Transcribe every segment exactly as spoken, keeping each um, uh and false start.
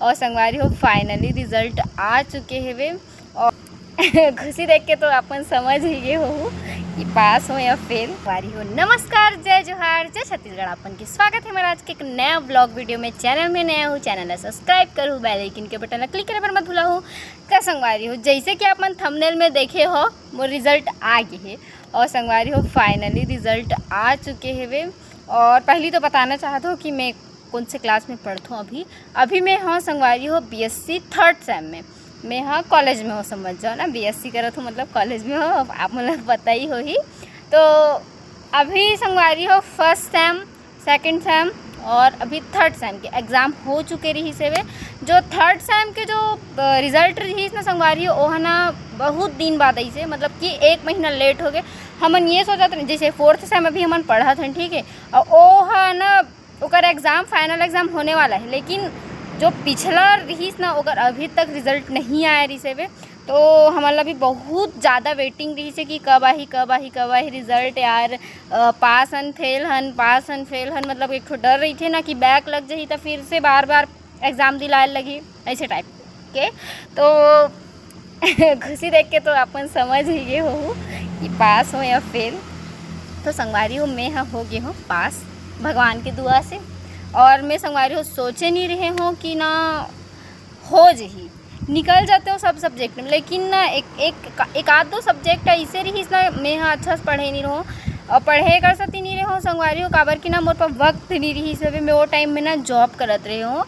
और संगवारी हो, finally result आ चुके हवे और खुशी देख के तो अपन समझ ही गए हो कि पास हो या फेल। संगवारी हो, नमस्कार, जय जोहार, जय छत्तीसगढ़। अपन के स्वागत है हमारा आज के एक नया vlog video में। Channel में नया हो, channel ला subscribe करू, bell icon के button ला click करे बर मत भूला हो। का संगवारी हो, जैसे कि अपन thumbnail में देखे हो, मोर result आ गए है। और संगवारी हो, finally result आ चुके हवे। और पहली तो बताना चाहत हो कि मैं कौन से class में पढ़थों अभी। अभी मैं हूँ संगवारी हो BSc third sem में। मैं हाँ college में हूँ, समझ जाओ ना, BSc करत हूँ मतलब college में हूँ, अब आप मतलब पता ही होही। तो अभी संगवारी हो first sem, second sem और अभी third sem के exam हो चुके रहिस हवे। जो third sem के जो result रहिस ना संगवारी हो, ओह ना बहुत दिन बाद अइसे, मतलब कि एक महीना late हो गए। हमन ये सोचत रहे, जैसे fourth sem अभी हमन पढ़त हन, ठीक है, और ओह ना ओकर exam, final exam होने वाला है, लेकिन जो पिछला रहिस ना ओकर अभी तक result नहीं आया रहिस हवे। तो हमन ला भी बहुत ज़्यादा waiting रहिस है कि कब आही, कब आही, कब आही result यार। पास हन, फेल हन, पास हन, फेल हन, मतलब एक ठो डर रहिथे ना कि back लग जाही तो फिर से बार बार exam दिलाए लगही, ऐसे type के। तो खुशी देख के तो अपन समझ ही गए हो कि पास हो या फेल। तो संगवारी हो, मैं हाँ हो गए हूँ पास भगवान के दुआ से। और मैं संगवारी हो सोचे नहीं रहे हूँ कि ना हो जही, निकल जाते हो सब subject में, लेकिन ना एक एक एक आध दो subject ऐसे रहिस ना, मैं हाँ अच्छा से पढ़े नहीं रहूँ और पढ़े कर सकती नहीं रहूँ संगवारी हो, काबर कि ना मोर पर वक्त नहीं रहिस। अभी मैं वो time में ना job करत रहे हूँ,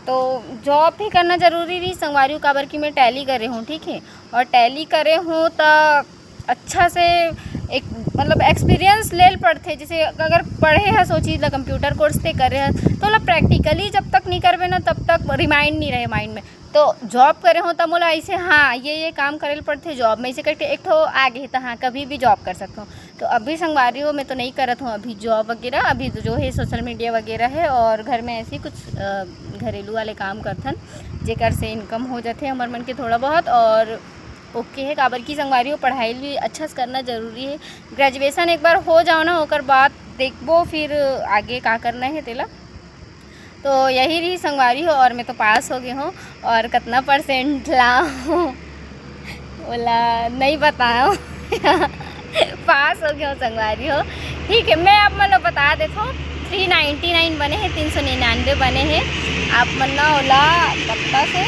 तो job भी करना जरूरी रही संगवारी हो, काबर कि मैं Tally करे हूँ, ठीक है, और Tally करे हूँ तो अच्छा से एक मतलब experience ले ल पड़थे। जैसे अगर पढ़े हस ओ चीज़ ला, computer course ते करे हस, तो ओला practically जब तक नहीं करबे ना तब तक remind नहीं रहे mind में। तो job करे हो तो मोला ऐसे हाँ ये ये काम करे ल पड़थे job में, ऐसे करके एक ठो आ गए तो हाँ कभी भी job कर सकते हो। तो अभी संगवारी हो मैं तो नहीं करत हूँ अभी job वगैरह, अभी तो जो है social media वगैरह है और घर में ऐसे ही कुछ अ, घरेलू वाले काम करथन जेकर से income हो जाथे हमर मन के थोड़ा बहुत। और OK है, काबर कि संगवारी हो पढ़ाई भी अच्छा से करना जरूरी है। Graduation एक बार हो जाओ ना, ओकर बाद देखबो फिर आगे का करना है तेला। तो यही रही संगवारी हो, और मैं तो पास हो गए हूँ। और कितना percent ला हूँ ओला नहीं बताया हूँ पास हो गए हूँ संगवारी हो। ठीक है, मैं आप मन ला बता देता हूँ, three ninety nine बने हैं, तीन सौ निन्यानवे बने हैं। आप मन ना ओला पत्ता से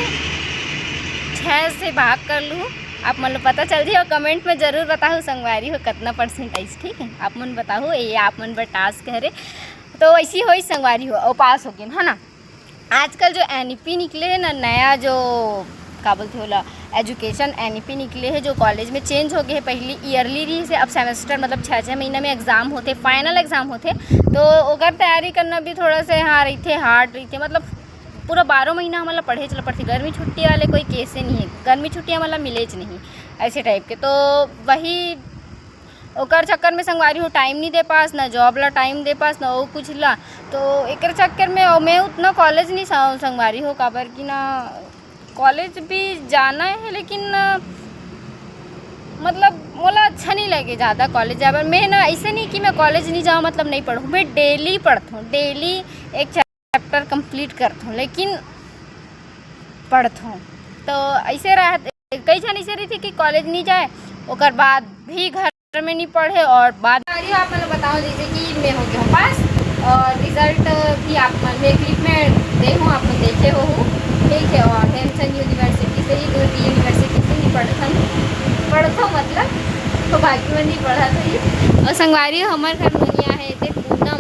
छः से भाग कर लूँ, आप मन ला पता चल जाही। और comment में जरूर बताहू संगवारी हो कितना percent आइस, ठीक है, आप मन बताहू, ये आप मन बर task हरे। तो ऐसी होई संगवारी हो, और पास हो गए है ना। आजकल जो NEP निकले है ना, नया जो का बोलते होला, education NEP निकले है, जो college में change हो गए है। पहली yearly रही से, अब semester मतलब छः छः महीना में exam होते, final exam होते, तो ओकर तैयारी करना भी थोड़ा से हाँ रही थे, hard रही थे। मतलब पूरा बारह महीना हमन ला पढ़े चला पड़थे। गर्मी छुट्टी वाले कोई case नहीं है, गर्मी छुट्टी हमन ला मिलेच नहीं, ऐसे type के। तो वही ओकर चक्कर में संगवारी हो time नहीं दे पास, ना job ला time दे पास, ना वो कुछ ला। तो एकर चक्कर में और मैं उतना college नहीं सा-, संगवारी हो, काबर कि ना college भी जाना है, लेकिन ना, मतलब मोला अच्छा नहीं लगे ज़्यादा college जाए बर। मैं ना ऐसे नहीं कि मैं college नहीं जाऊँ, मतलब नहीं पढ़ूँ, मैं daily पढ़ता हूँ, daily एक chapter complete करता हूँ, लेकिन पढ़ता हूँ। तो ऐसे रह, कई झन ऐसे रही थी कि college नहीं जाए, ओकर बाद भी घर में नहीं पढ़े और बाद अरे आप मतलब बताओ, जैसे कि मैं हो गया हूँ पास और result भी आप मन मैं clip में दे हूँ, आप मन देखे हो, ठीक है। और हेमचंद university से ही, दुर्ग university से ही पढ़थन, पढ़थो मतलब, तो बाकी मन नहीं पढ़ा था ये। और संगवारी हो, हमारे घर में नहीं आए थे पूनम,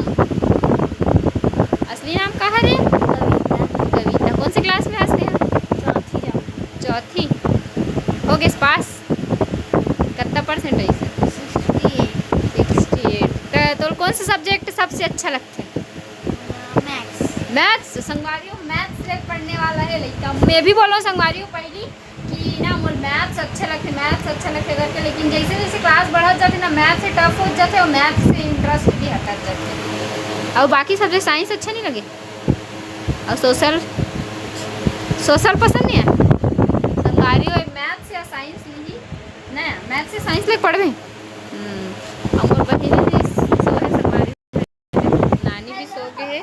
असली नाम का हरे? कविता। कविता। कौन से class में हंसते हैं? चौथी जाऊँ। चौथी। हो गए पास? कितना percent है इसे? Sixty eight। Sixty eight। तो, तो कौन सा subject सबसे अच्छा लगता है? Maths। Maths। संगवारी हो, maths से पढ़ने वाला है लड़का। मैं भी बोलो संगवारी हो पहली कि ना मोर maths अच्छा लगते, maths अच्छा लगते करके, लेकिन जैसे जैसे class बढ़त जाते ना, maths से tough हो जाते और maths से interest भी हटत जाते। और बाकी subject science अच्छा नहीं लगे? और social, social पसंद नहीं है? संगवारी हो maths या science नहीं ना, maths से science ले पढ़बे। हम्म, और मोर बहिनी भी सो है संगवारी, नानी भी सो गए है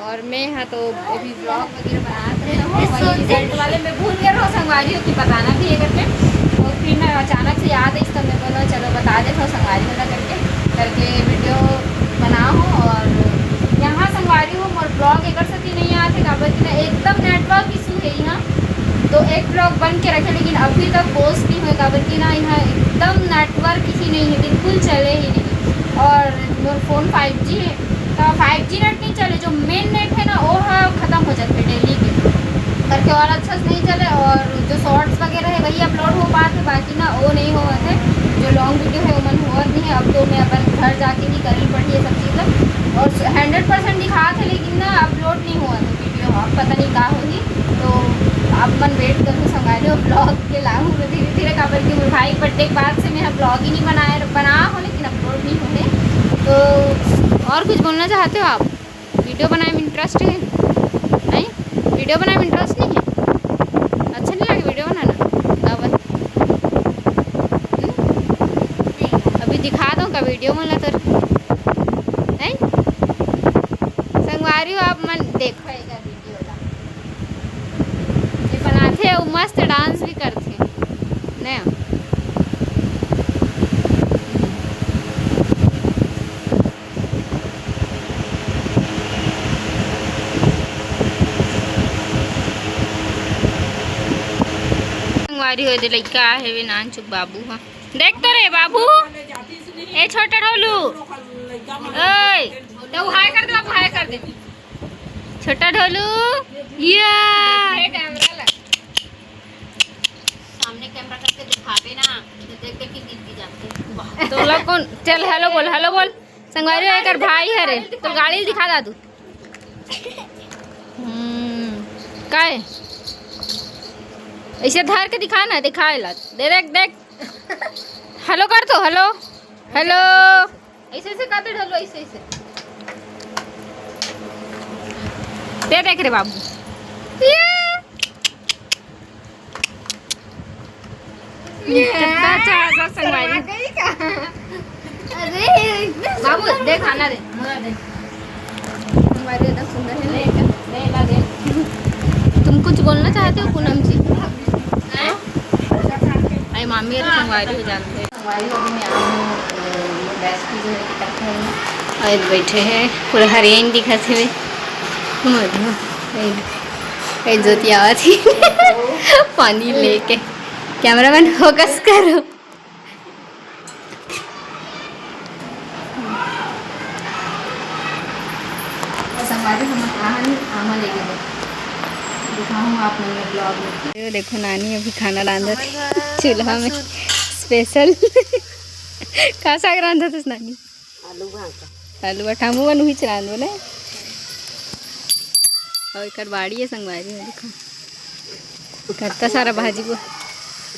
और मैं हाँ तो अभी vlog वगैरह बनात रहे। रिजल्ट वाले में भूल गए रहो संगवारी हो कि बताना भी है करके। तो फिर मैं अचानक से याद आई, तो मैं बोला चलो बता देथव संगवारी हो ला करके, करके वीडियो बना हो। और यहाँ संगवारी हो मोर ब्लॉग एकर सेती नहीं आथे, काबर कि ना एकदम नेटवर्क इशू है यहाँ। तो एक ब्लॉग बन के रखे, लेकिन अभी तक पोस्ट नहीं हुए, काबर कि ना यहाँ एकदम नेटवर्क ही नहीं है, बिल्कुल चले ही नहीं। और मोर फोन फाइव जी है, तो फाइव जी नेट नहीं चले, जो मेन नेट है ना वो ह खत्म हो जाते डेली के करके, और अच्छा से नहीं चले। और जो शॉर्ट्स वगैरह है वही अपलोड हो पाते, बाकी ना वो नहीं होवत है। जो लॉन्ग वीडियो है वो मन होवत नहीं है। अब तो मैं अपन घर जाके ही करनी पड़ी ये सब चीज़ें। और हंड्रेड परसेंट दिखात है लेकिन ना अपलोड नहीं हुआ था वीडियो, अब पता नहीं का होही। तो आप मन वेट करो संगवारी हो, ब्लॉग के लाऊँ मैं धीरे धीरे, काबर कि मोर भाई के बर्थडे के बाद से मैं ब्लॉग ही नहीं बनाया, बना हो लेकिन अपलोड नहीं होने। तो और कुछ बोलना चाहते हो आप? वीडियो बनाए में इंटरेस्ट है? नहीं, वीडियो बनाए में इंटरेस्ट नहीं है? अच्छा नहीं लगे वीडियो बनाना? काबर? हम्म? अभी दिखा दो का वीडियो मन ला तोर, नहीं? संगवारी हो आप मन देखो एकर वीडियो ला, ये बनाथे अउ मस्त डांस भी करथे। नया संगवारी हो दे लइका आहे वे नानचुक बाबू ह। देख तो रे बाबू, ए छोटा ढोलू, ओए, तो हाय कर दे बाबू, हाय कर दे। छोटा ढोलू, या। सामने कैमरा करके दिखावे ना, तो देख देख के गिर भी जाते हैं। तोला कौन? चल हेलो बोल, हेलो बोल। संगवारी हो एकर भाई हरे, तो गाड़ी दिखा दा तू। हम्म, काय? ऐसे धर के दिखा ना, दिखाए ला। दे देख, देख। हेलो कर तो, हेलो। हेलो। ऐसे, ऐसे कर दे ढोलू, ऐसे, ऐसे। दे देख रे बाबू। ये। कितना अच्छा है सब संगवारी। गई का? अरे, इतने बाबू, सुंदर दे खाना दे, मोला दे। संगवारी एकदम सुंदर है। ले, ले, ला दे। तुम कुछ बोलना चाहते हो पूनम जी? हैं? अरे मामी, अरे संगवारी हो जानते हैं। संगवारी हो, अभी मैं आ हूँ, अ, बेस्ट जो है कि करते हैं। और बैठे हैं, पूरा हरियाइन दिखत हे। मधु, ए, ए, ज्योति आवत ही। पानी लेके। कैमरामैन फोकस करो। संगवारी हमन आहन आमा लेके दे। दिखाहूँ आप मन ला ब्लॉग में। ये देखो नानी अभी खाना रांधत हे चूल्हा में। स्पेशल। का साग रांधत हस नानी? आलू भांटा। आलू भांटा, हमू मन उहीच रांधबो ने। अउ एकर बाड़ी हे संगवारी हो, देखो। कत्ता सारा भाजी बो।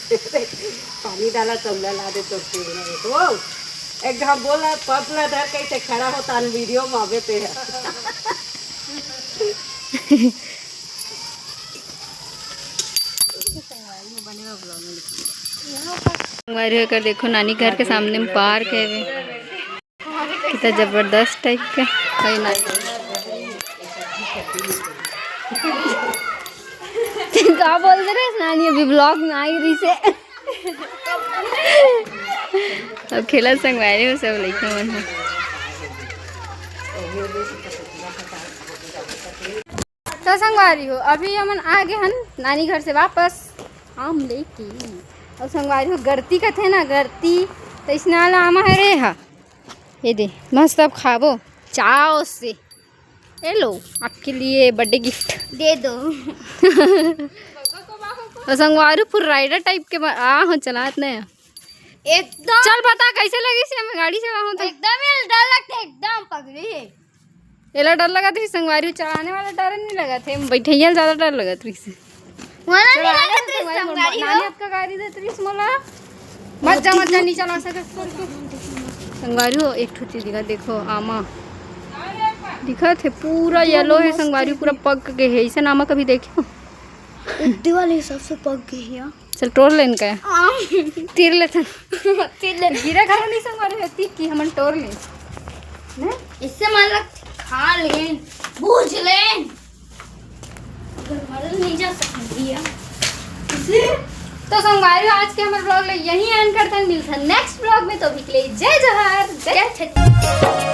पानी डाला, चौला ला दे, तो तेल में देखो। एक घाम बोला, पप ला धर, कैसे खड़ा होता न वीडियो में आवे ते। संगवारी हो कर देखो, नानी घर के सामने में पार्क हे। कितना जबरदस्त टाइप का है ना। का बोल दे रहे नानी, अभी ब्लॉग में आई रही से। अब खेला संगवारी हो सब लइका मन ह। तो संगवारी हो, अभी हमन आ गे हन नानी घर से वापस आम लेके। अउ संगवारी हो, गरती कथे ना, गरती, तो इसने वाला आमा है रे हा। ये दे, मस्त अब खाबो चाव से। ये लो, आपके लिए बर्थडे गिफ्ट। दे दो। तो संगवारी पूरा राइडर टाइप के ब-, आ हो चलात ना। एकदम। चल बता कैसे लगी से हमें गाड़ी चलाओ तो। एकदम ही डर लगता है, एकदम पगली है। एला डर लगत रही संगवारी, चलाने वाला डर नहीं लगत हे, बैठैया ल ज्यादा डर लगत रही से। मोला नहीं चलाने लगत रही संगवारी, संगवारी हो। नानी अतका गाड़ी देत रही मोला। मत जा, मत जा, नहीं चला सकत करके। संगवारी हो, एक ठो चीज दिखा, देखो, आमा दिखत हे, पूरा येलो हे संगवारी, पूरा पक गे हे। ऐसे आमा कभी देखे हो? उद्दी वाले हिसाब से पक गई है। चल, टोर लेन का। आम। तीर लेथन। तीर ले। गिरे घलो नहीं संगवारी हो, तीर की हमन टोर लेन। ने? इससे मन लग खा लेन, बूझ लेन। मॉडल नहीं जा सकती है। तो संगवारी, आज के हमर ब्लॉग ला यहीं एंड करथन। मिलथन नेक्स्ट ब्लॉग में, तो अभी के लिए जय जोहार, जय छत्तीसगढ़।